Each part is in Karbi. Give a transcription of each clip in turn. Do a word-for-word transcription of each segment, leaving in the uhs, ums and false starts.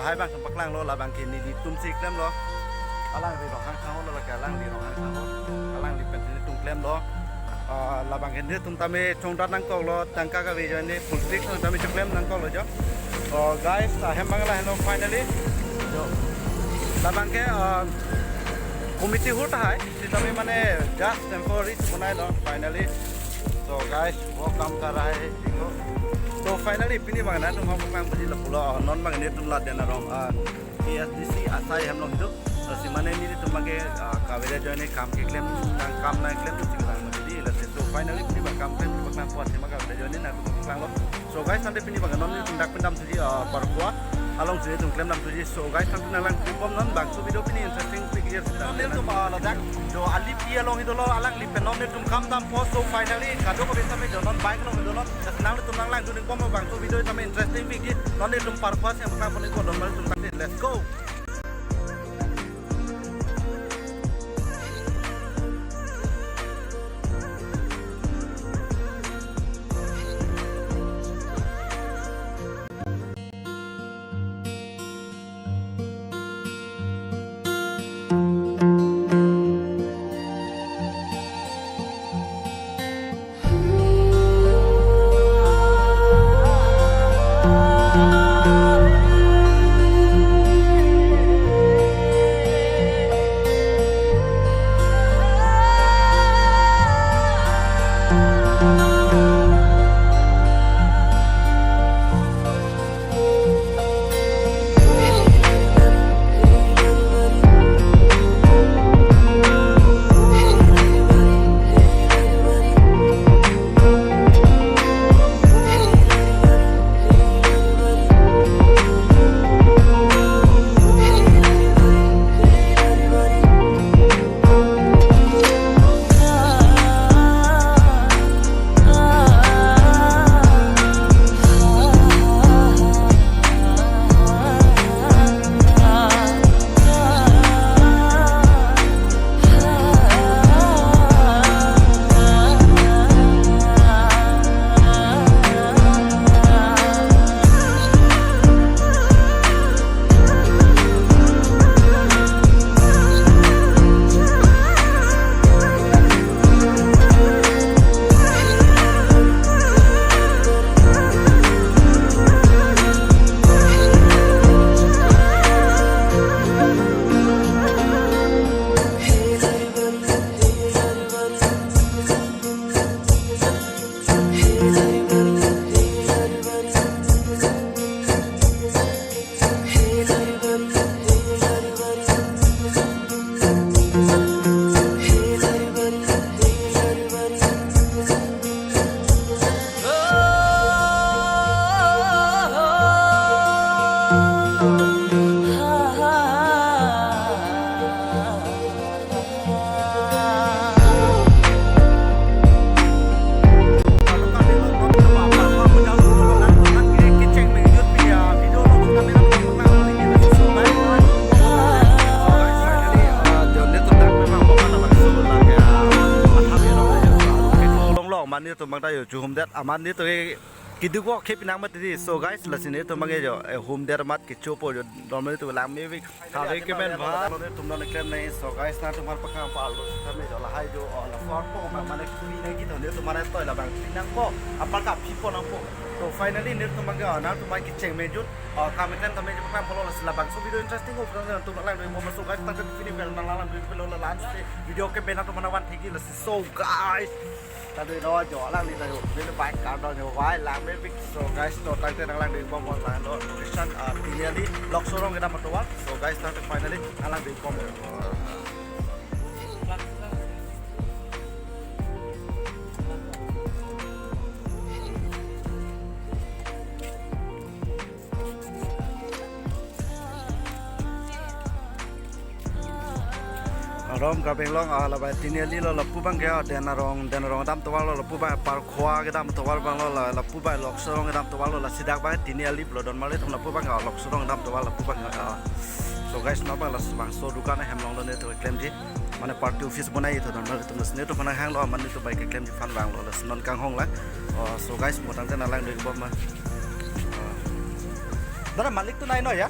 Hai bang paklanglo, labang ke nelitum si klemlo. Alangli Ronghang thang-olo, lake alangli Ronghang thang-olo. Alangli pen nelitum klemlo. Ah, labang ke nelitum tame chongdat nangkoklo, tangka kave ajoine full trick tame choklem nangkoklo jo. Oh guys, ahem bang lahenlo finally. Jo. Labang ke, ah, committee ahut tahai, sitame mane just temporary si bonailo finally. So guys, wo kam kar raha hai, dekho. So finally pini bang nangtum aphan paklang pajirlo pulo, non bang nelitum la Den Arong, ah, K S D C asai hem along hidu. Lasi mane nelitum bang ke, ah, kave ajoine kam keklem, nang kam nangklem tu chinglang mati di. Lasi so finally pini bang kam klem paklang puas sema kave ajoine nangtum paklanglo. So guys, tangte pini bang non nelitum dak pen damthuji, ah, Parkua alongsi nelitum klem damthuji. So guys, tangte nanglangdunbom non bangso video pini interesting pik clear. Non nelitum, ah, ladak jo alipi along hidulo, alangli pen non nelitum kam dampo. So finally kadokave tame jo non bike along hidulo. Nanglitum nanglangdunbom bangso video tame interesting pik clear. Non nelitum Parkua si paklangpon ikpo, don mari tum tangte. Let's go. Mane tum bang ta yo chuhum det, amat nelitum ke keduk wo khep nang mati di. So guys, lasi nelitum bang ke jo, eh, hum der mat kechopo jo, normally tu lang me vik. Kave kemen ba. Nelitum non klem nai. So guys, nangtum aphan paklang palo tame jo lahai jo, oh, la for po ma mane kuli nai kito nelitum mane toi labang kuli nangpo, apar kaphipo nangpo. So finally nelitum bang ke, oh, nangtum bang kecheng mejut, oh, kam klem tame jo paklang palo, lasi labangso video interesting ko, nangtum langdunbom. So guys, tangte pini pen nanglangdunlo, la last video ke bena nangtum mane van thegi lasi. So guys, tangte do jo alangli ta jo, beli bike kardom jo, vai lang me pik. So guys, to tangte nanglangdunbom lang lo location, ah, Tiniali, Loksorong kedam atovar. So guys, tangte finally nanglangdunbom. Arom ka benglong, ah, labai Tiniali lo lapu bang ke, ah, Den Arong, Den Arong dam tovar lo lapu bang, Parkua kedam tovar bang lo, la, lapu bang Loksorong kedam tovar lo, lasi dak bang Tiniali pulo don mali tum lapu bang, ah, Loksorong kedam tovar lapu bang, ah. So guys, non bang labangso dukan ahem along lo nelitum klemji. Mane party office bonai tho don mali tum, lasi nelitum aphan hanglo, mane nelitum bike klemji aphan vanglo, lasi non kanghong lang. Oh, so guys, mo tangte nanglangdunbom ma. Oh. Dada malik tu nai no ya?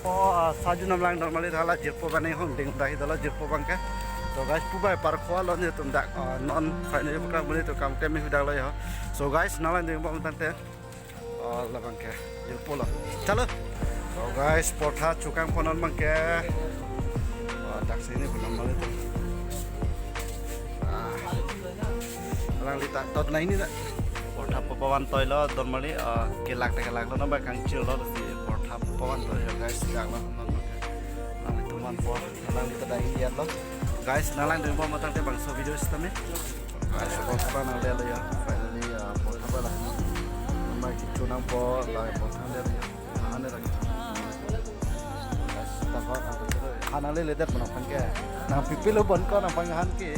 Oh, ah, saju namlang normally thala jirpo bang hong ding dahi dolo jirpo bang ke. So guys, pubai parkho lo netum dak, ah, non finally paklang monit atum kam klem hudaklo ho. So guys, nanglang ding bom tangte. Oh, labang ke jirpo lo. Chalo. So guys, portha chokangpo non bang ke. Oh, dak sini bu normally atum. Ah. Alangli ta tot na ini na. Portha pavan toilo normally, ah, kelak ta kelaklo nang bang kangchirlo si portha pavan toilo guys, daklo non. Nanglitum vanpo, alangli ta dak ini lo. Guys, nanglang dun bom tangte bangso video sitame. Guys, so bang nanglelo ya. Finally, ah, portha pavan. Nang bang kichu nangpo, la portha lelo ya. Ane lagi. Guys, ta ko kan to. Han nanglele det nangphan ke. Nang pipilo bon ko nangphan han ke.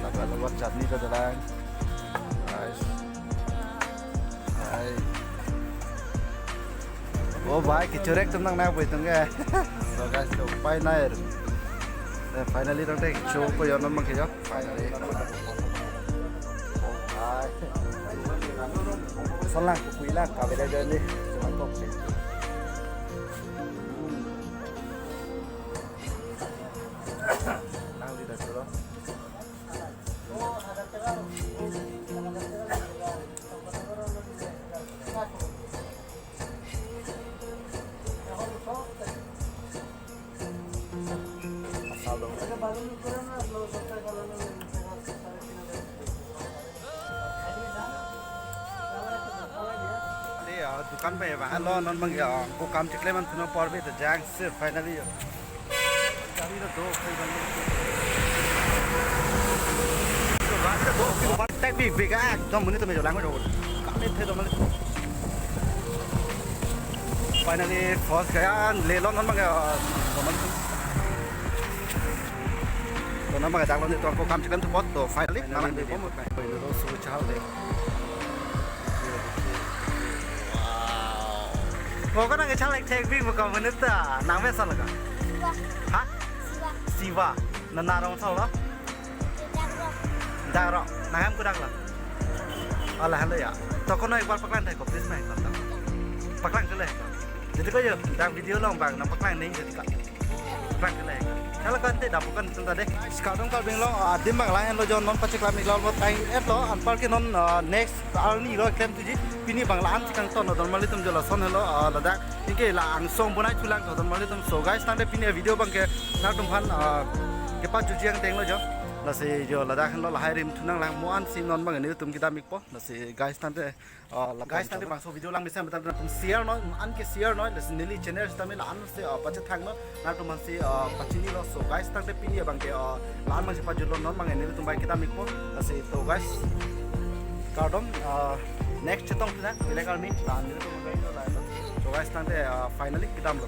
Laga laga chutney ta dalang. Guys. Hai. Oh bhai, kechorek atum nang nangpui tung ke. So guys, to upai nai. Eh, finally tangte chopo yo non bang ke yo. Finally. Hai. Solang, kuila, kabela jani. Cuman kok sih. Nang di das dulu. Ade, ah, dukan pen ya bang. Halo, non bang ya, ko kam cheklem an tuno por be to jang sir finally yo. Tek bi bega ekdom monit atum jo lang jo. Kami the do mali. Finally, first gaya lelo non bang ya. To non bang ya daklo netum ko kam cheklem thupot to finally nanglang dun bom. Finally, so chal de. Wow. Mo ko nang chal ek thek bi mo ka monit ta. Nang me sal ka? Siva. Ha? Siva. Siva. Na na rong sal lo? Dak ro. Dak ro. Nang hem ko dak lo. Ala halo ya. To ko no ek bar paklang thek ko please na ek bar. Paklang ke le. Jadi ko yo dak video long bang nang paklang ning jadi ka. Prak le. Kalau kan te dapukan tun ta de. Kardom kardom lo, ah, adim bang lahen lo jo non pacheklam iklo mo time et lo anpar ke non, ah, next arni lo klem thuji. Pini bang la-an si kangton lo don malitum jo lason helo, ah, ladak. Anke la angsong bonai thulang lo don malitum. So guys, tangte pini video bang ke nangtumphan, ah, kepajutji angdeng lo jo. Lasi jo ladak lo lahai rim thu nanglang mo an si non bang netum kedam ikpo. Lasi guys tangte Oh, la guys, tangte bangso video lang mesen betul betul share noi, an ke share noi, lasi neli channel sitame la-an si, uh, pachethang noi, nangtumphan si, uh, pachini lo. So guys, tangte pini abang ke, uh, la-an bang si pajutlo non bang netum bai kedam ikpo. Lasi to guys, kardom, uh, next chetong pina, pilek arni, la-an netum bai lo. So guys, tangte, uh, finally kedam lo.